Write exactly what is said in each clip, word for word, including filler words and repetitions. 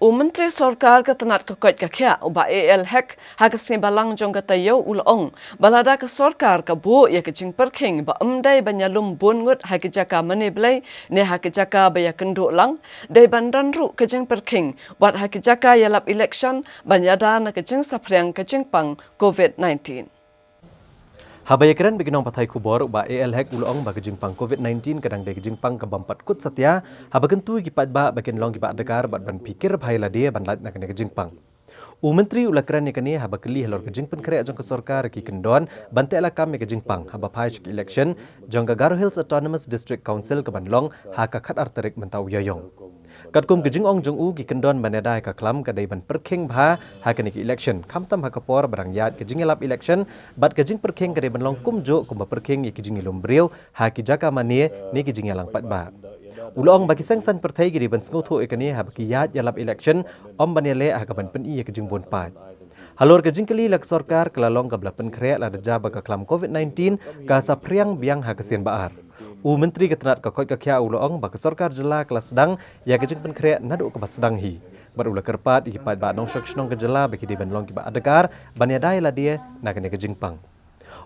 U Myntri Sorkar ka tnat ka koit ka khiah, u Bah A L Hek, ha ka sngi Balang jong ka taïew u la ong ba lada ka sorkar ka buh ïa ka jingpyrkhing ba ym dei ban ïalum bun ngut ha ki jaka mane blei ne ha ki jaka ba ïakynduh lang, dei ban don ruh ka jingpyrkhing wat ha ki jaka ïalap election ban ïada na ka jingsaphriang ka jingpang covid nineteen. Haba ïakren bad ki nongpathai khubor, u Bah A L Hek u la ong ba ka jingpang covid nineteen ka dang dei ka jingpang ka bym pat kut satia, haba kyntu ïa ki paidbah ba kin long kiba adkar bad ban phikir bha ïa lade ban lait na kane ka jingpang. U Myntri u la kren ïa kane haba kylli halor ka jingpynkhreh jong ka sorkar ki kyndon ban teh lakam ïa ka jingpang haba phai sha ka election jong ka Garo Hills Autonomous District Council ka ban long ha ka khatar tarik mynta u Ïaïong. Katkum ka jingong jong u, ki kyndon ban ïada ïa ka khlam ka dei ban pyrkhing bha ha kane ka election, khamtam ha ka por ba dang ïaid ka jingïalap election, bad ka jingpyrkhing ka dei ban long kumjuh kumba pyrkhing ïa ki jingïalum briew ha ki jaka mane ne ki jingïalang paidbah. U la ong ba ki seng saiñ pyrthei ki dei ban sngewthuh ïa kane haba ki ïaid ïalap election, ym ban ïaleh ha kaban pyni ïa ka jingbun paid. Halor ka jingkylli, la ka sorkar ka la long kaba la pynkhreh lada jia ba ka khlam covid nineteen ka saphriang biang ha ka sien ba ar. U Myntri ka tnat ka koit ka khiah u la ong ba ka sorkar jylla ka la sdang ïa ka jingpynkhreh naduh kaba sdang hi, bad u la kyrpad ïa ki paidbah nongshong shnong ka jylla ba ki dei ban long kiba adkar ban ïada ïa lade na kane ka jingpang.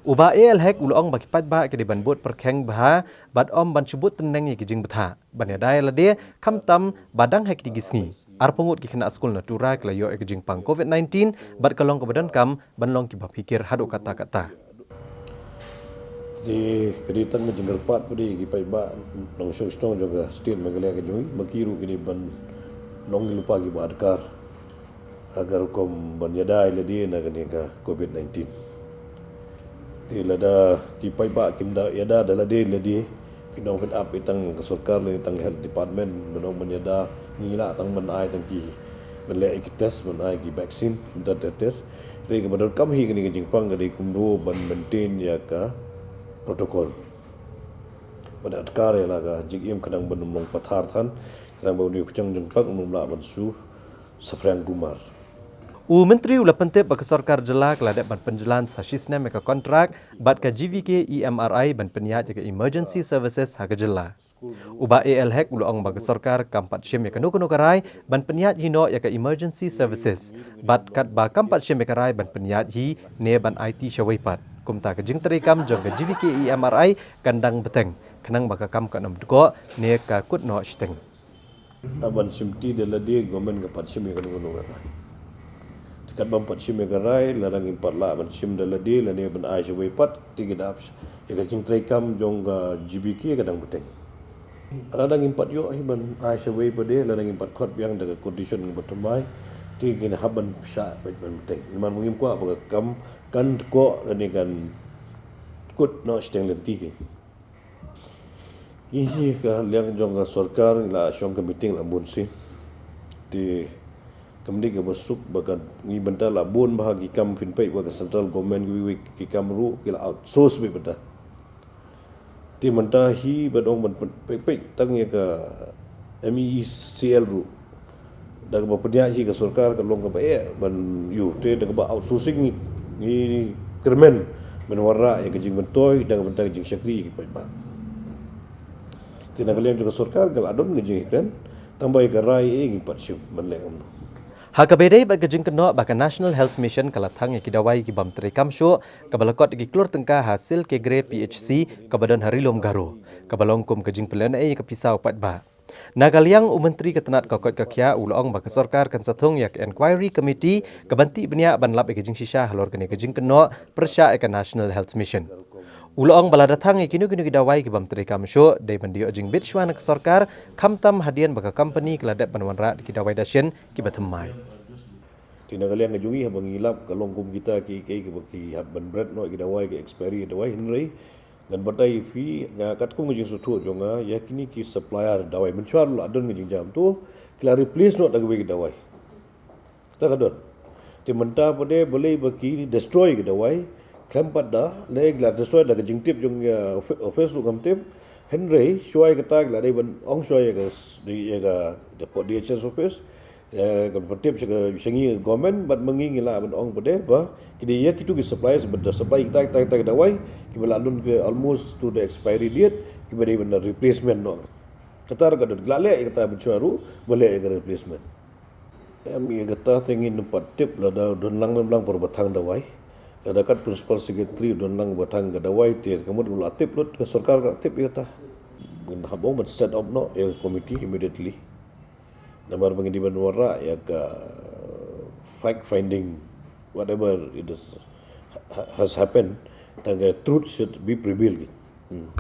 U Bah A L Hek u la ong ba ki paidbah ki dei ban bud pyrkhing bha bad ym ban shu bud tneng ïa ki jingbthah ban ïada ïa lade, khamtam ba dang ha kine ki sngi arphew ngut ki khynnah skul na Tura ki la ïoh ïa ka jingpang covid nineteen bad ka long kaba donkam ban long kiba phikir haduh katta katta. Te ka dei tang ka jingkyrpad pat ïa ki paidbah nongshong shnong jong ka state Meghalaya ka jong ngi ba ki ruh ki dei ban long ki lypa kiba adkar ha ka rukom ban ïada ïa lade na kane ka covid nineteen. Te lada ki paidbah kim da ïada da lade lade, ki nang pynap ïa tang ka sorkar lane tang health department ban ong ban ïada, ngi lah tang ban ai tang ki, ban leh ïa ki test, ban ai ki vaccine, ter ter ter. Te kaba donkam hi kane ka jingpang ka dei kumno ban maintain ïa ka protocol. Ban adkar ïa la ka jingim khnang ban ym long pathar than, khnang ba une u kjang jingpang um lah ban shu saphriang kumar. U Myntri u la pyntip ba ka sorkar jylla ka la dep ban pynjlan sa shisnem ïa ka kontrak bad ka G V K E M R I ban pynïaid ïa ka emergency services ha ka jylla. U Bah A L Hek u la ong ba ka sorkar kam pat shim ïa kano kano ka rai ban pynïaid hi noh ïa ka emergency services, bad katba kam pat shim ïa ka rai ban pynïaid hi ne ban aiti shawei pat, kumta ka jingtrei kam jong ka G V K E M R I kan dang bteng, khnang ba ka kam kan ym dkoh ne ka kut noh shiteng. Haba shim ti da lade, government ka pat shim ïa kano kano ka rai. Te katba ym pat shim ïa ka rai, lada ngim pat lah ban shim da lade lane ban ai shawei pat, te ka dap ïa ka jingtrei kam jong ka G V K ka dang bteng. Lada ngim pat ïoh hi ban ai shawei pat de, lada ngim pat khot biang da ka condition kaba thymmai, te kin hap ban shah pat ban bteng. Namar ba ngim kwah ba ka kam kan dkoh lane kan kut noh shiteng lynti ki. Ngi hi ka liang jong ka sorkar ngi la shong ka meeting la bun sien. Te kam dei kaba suk ba ka ngi bynta la bun bha ki kam pynpeit wa ka central government, ki, ki kam ruh ki la outsource beit bynta. Te mynta hi ba dang ban pynpeit tang ïa ka M E E C L ruh. Da kaba pynïaid hi ka sorkar ka long kaba eh ban ïoh, te da kaba outsourcing ngi, ngi kyrmen ban wanrah ïa ka jingmyntoi da kaba da ka jingshakri ïa ki paidbah. Te na ka liang jong ka sorkar ka la don ka jingkren, tang ba ïa ka rai eh ngi pat shim ban leh kumno. Ha kaba ïadei bad ka jingkynnoh ba ka National Health Mission ka la thang ïa ki dawai ki bym treikam shuh, kaba la kot ïa ki klur tyngka ha Silkegre P H C kaba don ha Ri Lum Garo, kaba long kum ka jingpynlehnohei ïa ka pisa u paidbah. Na ka liang u Myntri ka tnat ka koit ka khiah u la ong ba ka sorkar kan sa thung ïa ka Enquiry Committee kaban tih bniah ban lap ïa ka jingshisha halor kane ka jingkynnoh pyrshah ïa ka National Health Mission. U la ong ba lada thang ïa kino kino ki dawai ki bym treikam shuh, dei ban da ïoh jingbit shuwa na ka sorkar, khamtam hadien ba ka company ka la dep ban wanrah da ki dawai dashin kiba thymmai. Te na ka liang ka jong ngi haba ngi lap ka long kum kita ki, ki, kiba ki hap ban bret noh ki dawai, ki expiry dawai, hynrei ngan batai ïa phi, nga katkum ka jingsngewthuh jong nga, ïa kine ki supplier dawai mynshuwa ruh la don ka jingjam, to ki la replace noh da kiwei ki dawai. Kata ka don. Te mynta pat de balei ba ki destroy ki dawai, khlem pat da, lei ki la destroy da ka jingtip jong, eh, offi-, office ruh ngam tip, hynrei shuwa ïa kata ki la dei ban ong shuwa ïa ka s-, ïa ka dei pdeng D H S office, eh, ka pyntip sha ka, sha ngi government, bad ma ngi ngi lah ban ong pat de ba ki dei ïa kitu ki suppliers ba da supply kita, kita, kita ki dawai kiba la lun ki almost to the expiry date, kiba dei ban da replacement noh. Kata ruh ka don, ki la leh ïa kata mynshuwa ruh, ba leh ïa ka replacement. Em, ïa kata te ngin pat tip lada don lang ne em lang por ba thang dawai. Lada kat principal secretary don lang ba thang ka dawai te ka mut u la tip lut, ka sorkar ka tip ïa kata. Ngin hap ban set up noh ïa ka committee immediately. Namar ba ngin dei ban wanrah ïa ka fact finding, whatever it is, ha-, has happened, tang ka truth should be prevailed. Hmm.